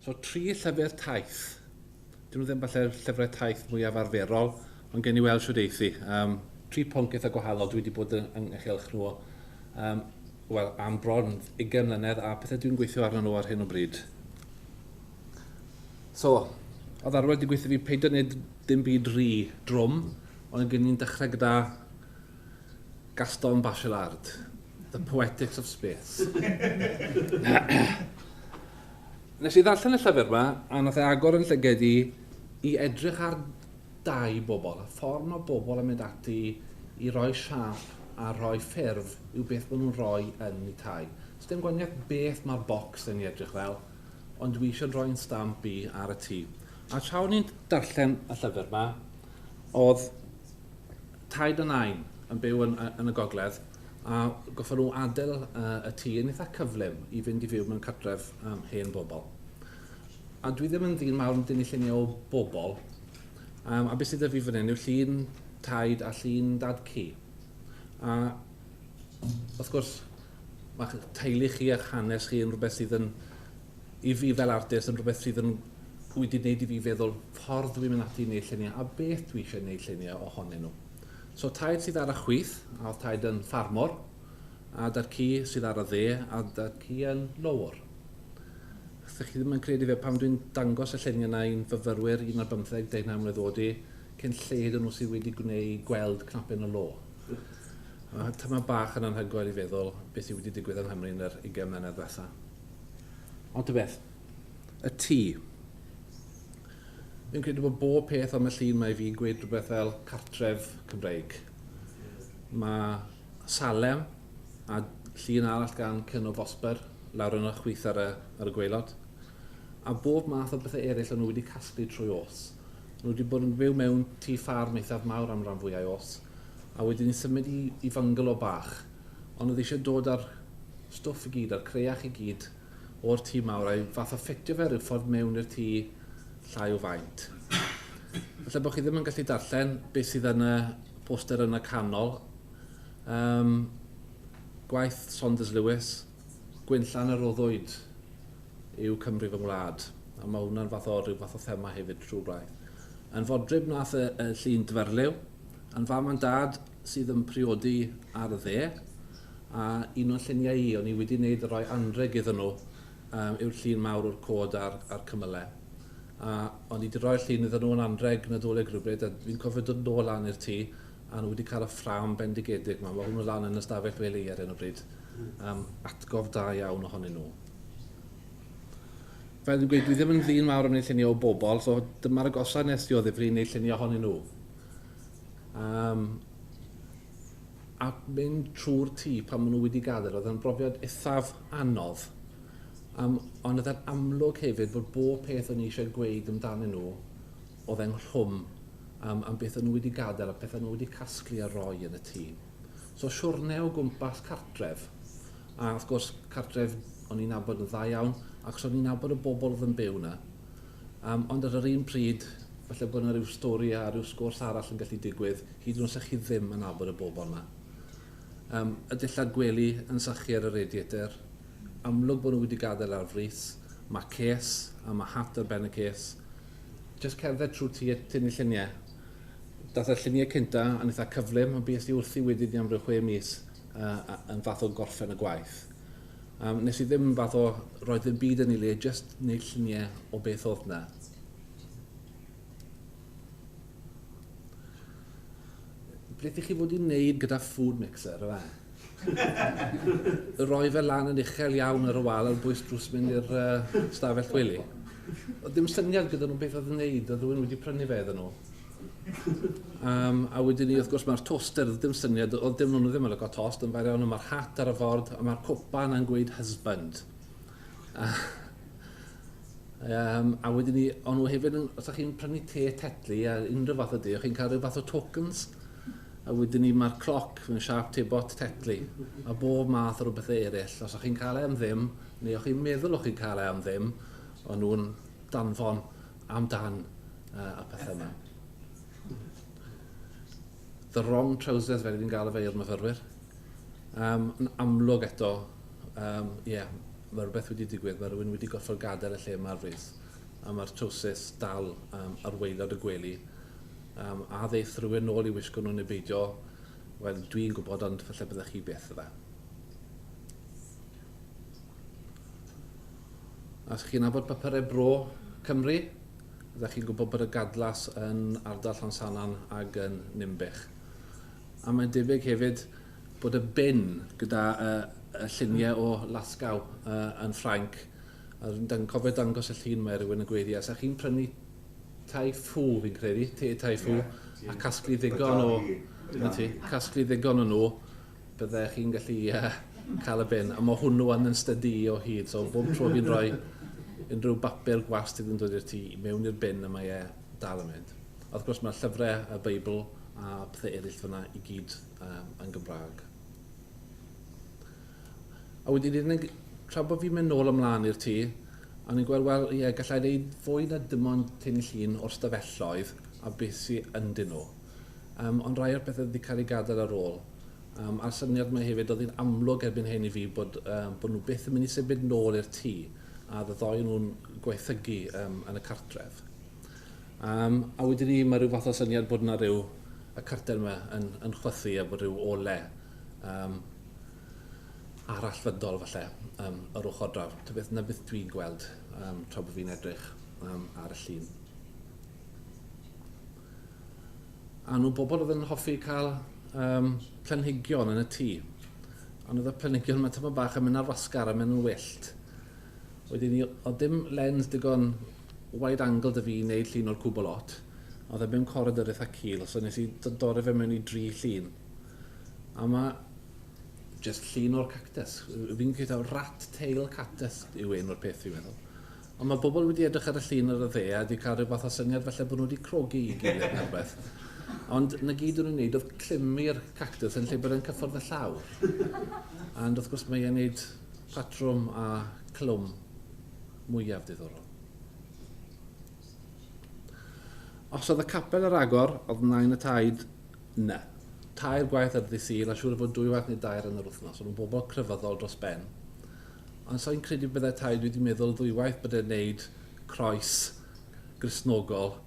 So, tri llyfr taith. Dyn nhw ddim falle'r llyfrau taith mwyaf arferol, ond gen i weld shwd eithi. Um, tri pwnc eitha gwahanol dwi wedi bod yn, yng nghylch nhw um, wel, am bron 20 mlynedd a pethau dwi'n gweithio arnyn nhw ar hyn o bryd. So, oedd Arwel wedi gweithio fi peidio wneud dim byd rhy drwm, ond gen i'n dechrau gyda Gaston Bachelard, The Poetics of Space. Nes i ddarllen y llyfr yma, a nath e agor yn llyged i i edrych ar dai bobl, y ffordd mae bobl yn mynd ati i roi siâp a rhoi ffurf i'w beth maen nhw'n rhoi yn eu tai. Sdim gwaniaeth beth mae'r bocs yn ei edrych fel, ond dwi eisiau rhoi'n stamp i ar y tŷ. A tra o'n i'n darllen y llyfr yma, oedd taid a nain yn byw yn, yn y gogledd, a goffon nhw adael uh, y tŷ yn eitha cyflym i fynd i fyw mewn cartref um, hen bobl. A dwi ddim yn ddyn mawr yn dynnu lluniau o bobl, um, a beth sydd 'da fi fan hyn yw llun taid a llun dad cu. A wrth gwrs, mae teulu chi a'ch hanes chi yn rhywbeth sydd yn, i fi fel artist, yn rhywbeth sydd yn wedi gwneud i fi feddwl ffordd dwi'n mynd ati i wneud lluniau a beth dwi eisiau gwneud lluniau ohonyn nhw. So taid sydd ar y chwith, a oedd taid yn ffarmwr, a da'r ci sydd ar y dde, a da'r ci yn lowr. Ydych chi ddim yn credu fe pam dwi'n dangos y lluniau yna i'n fyfyrwyr un ar bymtheg, 19 mlynedd oed i, cyn lleied o'n nhw sydd wedi gwneud gweld cnapen o lo. Mae tyma bach yn anhygoel i feddwl beth sydd wedi digwydd yng Nghymru yn yr 20 mlynedd diwetha. Ond ta beth, y tŷ. Fi'n credu bod bob peth am y llun mae fi'n gweud rhywbeth fel cartref Cymreig. Mae Salem a llun arall gan Cyno Vosper lawr yn y chwith ar y, ar y gwaelod. A bob math o bethau eraill o'n nhw wedi casglu trwy os. Nhw wedi bod yn byw mewn tŷ ffarm eithaf mawr am ran fwyau os. A wedyn ni symud i, i fyngalo bach. Ond oedd eisiau dod â'r stwff i gyd, a'r creiach i gyd, o'r tŷ mawr a'i fath o ffitio fe rhyw ffordd mewn i'r tŷ llai o faint. Falle bod chi ddim yn gallu darllen beth sydd yn y poster yn y canol. Um, gwaith Saunders Lewis, Gwynllan yr Oddwyd yw Cymru fy ngwlad. A mae hwnna'n fath o rhyw fath o thema hefyd trwy'r gwaith. Yn fodryb nath y, y llun dferliw, yn fam a'n dad sydd yn priodi ar y dde, a un o'n lluniau i, o'n i wedi wneud rhoi anrheg iddyn nhw, um, yw'r llun mawr o'r cod a'r, a'r cymylau. A o'n i wedi rhoi'r llun iddyn nhw yn anrheg Nadolig rhywbryd, a fi'n cofio dod nôl lan i'r tŷ, a nhw wedi cael y ffrâm bendigedig yma. Mae hwnnw lan yn ystafell wely ar hyn o bryd. Um, atgof da iawn ohonyn nhw. Fel dwi'n gweud, dwi ddim yn ddyn mawr am wneud lluniau o bobl, so dyma'r agosaf nes i o ddifri i wneud lluniau ohonyn nhw. Um, a mynd trwy'r tŷ pan maen nhw wedi gadael, oedd yn brofiad eithaf anodd. Um, ond oedd e'n amlwg hefyd bod bob peth o'n i eisiau gweud amdanyn nhw, oedd e'n nghlwm um, am beth o'n nhw wedi gadael a pethau nhw wedi casglu a roi yn y tŷ. So siwrne o gwmpas cartref. A wrth gwrs, cartref o'n i'n nabod yn dda iawn, achos o'n i'n nabod y bobl oedd yn byw yna. Um, ond ar yr un pryd, falle bod yna rhyw stori a rhyw sgwrs arall yn gallu digwydd, hyd yn oed os chi ddim yn nabod y bobl yma. Um, y dillad gwely yn sychu ar y radiator, amlwg bod nhw wedi gadael ar frys, mae ces a mae hat ar ben y ces. Just cerdded trwy tŷ a tynnu lluniau. Dath y lluniau cynta yn eitha cyflym, ond bues i wrthi wedyn ni am ryw chwe mis uh, yn fath o gorffen y gwaith. Um, nes i ddim fath o roi ddim byd yn ei le, just wneud lluniau o beth oedd na. Beth ych chi fod i wneud gyda food mixer, yma? Roi fe lan yn uchel iawn ar y wal ar bwys drws mynd i'r uh, stafell wely. Oedd dim syniad gyda nhw beth oedd yn wneud, oedd rhywun wedi prynu fe iddyn nhw. Um, a wedyn ni, wrth gwrs, mae'r toaster, oedd dim syniad, oedd dim nhw ddim yn licio tost, yn fawr iawn, mae'r hat ar y ford, a mae'r cwpan yna'n gweud husband. Um, a wedyn ni, o'n nhw hefyd, yn, os ydych chi'n prynu te Tetley a unrhyw fath o de, o'ch chi'n cael rhyw fath o tokens. A wedyn ni, mae'r cloc yn siarp tebot Tetley, a bob math o rhywbeth eraill. Os o'ch chi'n cael e am ddim, neu o'ch chi'n meddwl o'ch chi'n cael e am ddim, o'n nhw'n danfon amdan uh, y pethau yma. The wrong trousers, fel fi'n gael y fe i'r myfyrwyr. Um, yn amlwg eto, um, yeah, mae rhywbeth wedi digwydd, mae rhywun wedi gorfod gadael y lle yma ar frys, a mae'r trowsus dal ar waelod y gwely. A ddeith rhywun nôl i wisgo nhw neu beidio, wel, dwi'n gwybod, ond falle byddech chi byth yfe. A os chi'n nabod papurau bro Cymru, byddech chi'n gwybod bod y gadlas yn ardal Llansannan ag yn Ninbych. A mae'n debyg hefyd bod y bin gyda y lluniau o Lasgau yn Ffrainc, a dwi'n cofio dangos y llun mae rhywun yn gweiddi, a sa chi'n prynu tai ffw fi'n credu, te tai ffw, yeah, a casglu ddigon o, dyna ti, casglu ddigon o nhw, bydde chi'n gallu cael y bin. A mae hwnnw yn yn stydi i o hyd, so bob tro fi'n rhoi unrhyw bapur gwast sydd yn dod i'r tŷ mewn i'r bin a mae e dal yn mynd. A wrth gwrs mae llyfrau, y Beibl a pethau eraill fyna i gyd yn Gymraeg. A wedyn, tra bod fi'n mynd nôl ymlaen i'r tŷ, a ni'n gweld, wel, ie, gallai wneud fwy na dim ond tynnu llun o'r stafelloedd a beth sydd ynddyn nhw. Ond rai o'r pethau wedi cael eu gadael ar ôl. A'r syniad yma hefyd, oedd hi'n amlwg erbyn hyn i fi bod, bod nhw byth yn mynd i symud nôl i'r tŷ, a oedd y ddoi nhw'n gwaethygu yn y cartref. A wedyn ni, mae rhyw fath o syniad bod yna rhyw, y carter yma yn, yn chwythu a bod rhyw ole arall fydol falle yr ochr draw. Ta beth, na beth dwi'n gweld tra bod fi'n edrych ar y llun. A nhw bobl oedd yn hoffi cael planhigion yn y tŷ. Ond oedd y planhigion yma tyma bach yn mynd ar wasgar a mynd yn wyllt. Wedyn ni, oedd dim lens digon wide angle dy fi i wneud llun o'r cwbl lot. Oedd e mewn corridor eitha cul, so nes i dorri fe mewn i dri llun. A mae just llun o'r cactus. Fi'n credu rat tail cactus yw un o'r peth fi'n meddwl. Ond mae bobl wedi edrych ar y llun ar y dde a wedi cael rhyw fath o syniad falle bod nhw wedi crogi i gilydd neu rhywbeth. Ond na gyd o'n nhw'n neud oedd clymu'r cactus yn lle bod e'n cyffwrdd y llawr. And wrth gwrs mae e'n neud patrwm a clwm mwyaf diddorol. Os oedd y capel ar agor, oedd nain y taid, na. Tair gwaith ar ddydd Sul, a siŵr o fod dwy waith neu dair yn yr wythnos. O'n nhw'n bobl crefyddol dros ben. Ond so'n credu byddai taid wedi meddwl ddwywaith bod e'n neud croes Gristnogol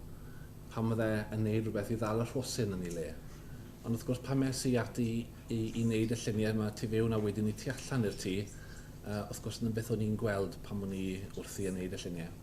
pan bydde yn neud rhywbeth i ddal y rhosyn yn ei le. Ond wrth gwrs pan es i ati i, i wneud y lluniau yma tu fewn a wedyn i tu allan i'r tŷ, wrth gwrs yna beth o'n i'n gweld pan o'n i wrthi yn neud y lluniau.